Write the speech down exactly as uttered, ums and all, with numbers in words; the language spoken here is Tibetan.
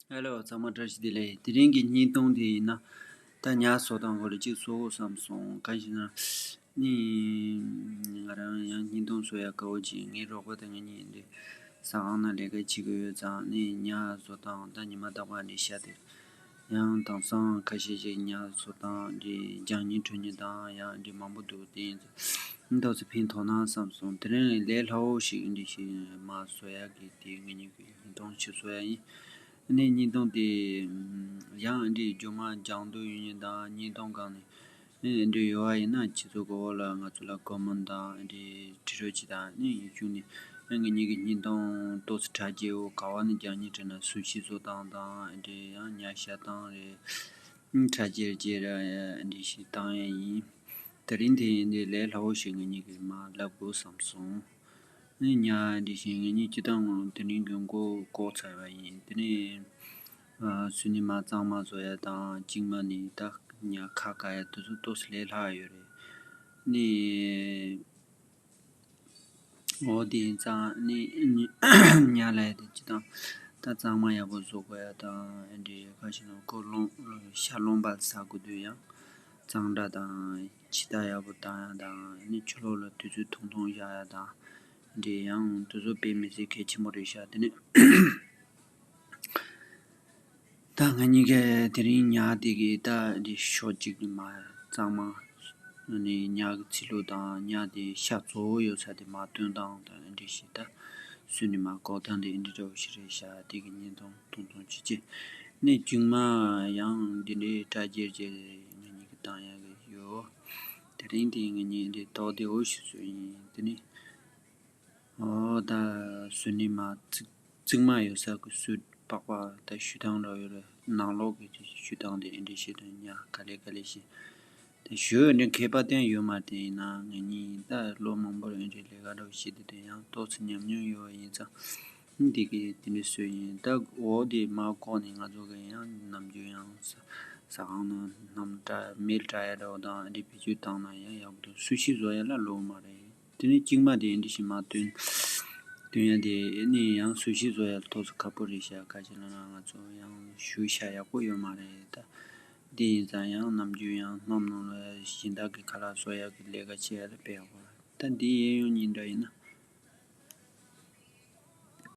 ཧེ་ལོ། ཚང་མ་བཀྲ་ཤིས་བདེ་ལེགས། དེ་རིང་གི་བརྙན་ཐུང་དེ་ཡིན་ན། ད་ཉ་བཟོ་སྟངས་སྐོར་ལ་གཅིག་བཟོ་དགོས་བསམ་སོང་། གང་ཞེ་ན། ནི། ང་རང་ཡང་བརྙན་ཐུང་བཟོ་ཡ་དགའ་བོ་ཅིག་ངའི་རོགས་པ་དང་ང་གཉིས་འདི་ཟ་ཁང་ནང་ལས་ཀ་བྱེད་ཀྱི་ཡོད་ཙང་ནི་ཉ་བཟོ་སྟངས་ད་ཉི་མ་རྟག་པར་འདི་ཤ་དེ། ཡང་དེང་སང་ཁ་ཤས་ཤིག་ཉ་བཟོ་སྟངས་འདི་རྒྱང་ཉིན་དྲུག་ཉིན་དང་ཡང་འདི་མང་པོ་འདུག་དེ་ཡིན་ཙང་། ཏོག་ཙམ་ཕན་ཐོགས་ན་བསམ་སོང་། དེ་རིང་ལས་སླ་བོ་ཞིག་འདི་ཞིག་མ་བཟོ་ཡག་གི་དེ་ངེད་གཉིས་ཀྱི་བརྙན་ཐུང་ཞིག་བཟོ་ཡག་ཡིན། ཨ་ནི་བརྙན་ཐུང་དེ་ཡང་འདི་རྒྱུ་མ་སྦྱང་འདོད་ཡོད་མཁན་དང་བརྙན་ཐུང་སྒང་ནས་འདི་ཡོད་པ་ཡིན་ན་ཁྱེད་ཚོ་གི་འོག་ལ་ང་ཚོ་ལ་ཀོ་མེན་དང་འདི་དྲི་རོགས་ཅིག་དང་ཨ་ནི་ཡུ་ཊུབ་ནས་ཨ་ངེད་གཉིས་ཀྱི་བརྙན་ཐུང་ཏོག་ཙམ་གྲ་རྒྱས་པོ་ག་བ་ནས་རྒྱང་ཉིན་དྲན་ན་སུ་ཤི་བཟོ་སྟངས་དང་འདི་ཡང་ཉ་ཤ་སྟངས་རེད། ཨ་གྲ་རྒྱས་རྒྱས་ར་འདི་ཞིག་བཏང་ཡ་ཡིན། དེ་རིང་དེ་ཡིན་དེ་ལས་སླ་བོ་ཞིག་ངེད་གཉིས་ཀྱིས་མར་ལབ་དགོས་བསམ་སོང་། ཨ་ནི་ཉ་འདི་བཞིན་ངེད་གཉིས་སྤྱིར་བཏང་དེ་རིང་གི་མགོ་བཀོག་ཚར་བ་ཡིན། དེ་ནས་ཨ་སུན་ནི་མ་གཙང་མ་བཟོ་ཡ་དང་གཅིན་མ་ནི་ད་ཉ་ཁ་བཀག་ཡ་དེ་ཚོ་ཏོག་ཙམ་ལས་སླ་ཡོད་རེད། ཨ་ནི། འོ་དེ་ཡིན་ཙང་ནི་ཉ་ལ་ཡ་དེ་སྤྱིར་བཏང་ད་གཙང་མ་ཡག་པོ་བཟོ་དགོས་ཡ་དང་ཨ་འདྲའི་ཁ་ཤས་ནང་ཁོ་རློན་ཤ་རློན་པ་ཟ་དགོས་དུས་ཡང་གཙང་སྦྲ་དང་ཕྱི་ཐག་ཡག་པོ་བཏང་ཡ་དང་ཨ་ནི་ཕྱི་ལོགས་ལ་དུས་ཚོད་ཐུང་ཐུང་བཞག་ཡ་དང་ཨ་འདྲའི་ཡང་དེ་ཚོ་དཔེ་མི་སྲིད་གལ་ཆེན་པོ་རེད་ཤག་དེ་ནི། ད་ང་གཉིས་ཀས་དེ་རིང་ཉ་དེ་གི་ད་འདི་ཕྱོགས་གཅིག་ནས་མར་གཙང་མ་ནི་ཉ་གི་ཚི་ལུ་དང་ཉ་དེ་ཤ་གཙོ་བོ་ཡོད་ས་དེ་མར་བཏོན་སྟངས་དང་འདི་འདྲ་ཞིག་ད་སུན་ནི་མ་བཀོག་སྟངས་དེ་འདི་འདྲ་བོ་ཞིག་རེད་ཤག་དེ་གི་བརྙན་ཐུང་ཐུང་ཐུང་ཅིག་བྱས་ནས་གཅིན་མ་ཡང་འདི་འདྲའི་གྲ་རྒྱས་རྒྱས་ང་གཉིས་ཀྱིས་བཏང་ཡག་གི་ཡོད། དེ་རིང་དེ་ང་གཉིས་འདི་ཏོག་བདེ་བོ་ཞིག་བཟོས་ཡིན། དེ་ནི། འོ་ད་སུན་ནི་མ་ཙིག་ཙིག་མ་ཡོད་ས་གི་སུད་པགས་པ་ད་བཤུ་སྟངས་འདྲ་ཡོད་རེད། ནང་ལོགས་གི་བཤུ་སྟངས་དེ་ཨེ་འདྲ་ཞིག་དང་ཉ་ག་ལེ་ག་ལེ་ཞིག་དེ་བཤུ་ཨེ་འདྲ་མཁས་པ་དེ་ཡོད་མ་རེད། ཡིན་ན་ང་གཉིས་ད་ལོ་མང་པོར་ཨེ་འདྲ་ལས་ཀ་འདྲ་བོ་བྱེད་དེ་དེ་ཡང་ཏོག་ཙམ་ཉམས་མྱོང་ཡོད་པ་ཡིན་ཙང་འདི་གི་དེ་འདྲ་བཟོས་ཡིན། ད་འོ་དེ་མ་བཀོག་ནས་ང་ཚོ་གི་ཡང་ནམ་རྒྱུན་ཡང་ཟ་ཟ་ཁང་ནང་སྣུམ་བཀྲ་མེལ་བཀྲ་ཡ་འདྲ་བོ་དང་ཨེ་འདྲ་བེད་སྤྱོད་བཏང་ན་ཡང་ཡག་པོ་འདུག་སུ་ཤི་བཟོ་ཡ་ལ་ལོ་མ་རེད། དེ་ནས་གཅིན་མ་དེ་འདི་ཞིག་མ་བཏོན། བཏོན་ཡ་དེ་ནི་ཡང་སུ་ཤི་བཟོ་ཡ་ཏོག་ཙམ་ཁག་པོ་རེད་ཤག་ག་ཅི་ལབ་ན་ང་ཚོ་ཡང་ཞུ་ཤ་ཡག་པོ་ཡོད་མ་རེད་ད། དེ་ཡིན་ཙང་ཡང་ནམ་རྒྱུན་ཡང་སྣུམ་ནང་ལ་སྦྱིན་བདག་གི་ཁ་ལག་བཟོ་ཡ་གི་ལས་ཀ་བྱེད་ཡ་ལ་དཔེ་ཡག་པོ་རེད། ད་འདི་གཡས་གཡོན་གཉིས་འདྲ་ཡིན་ན་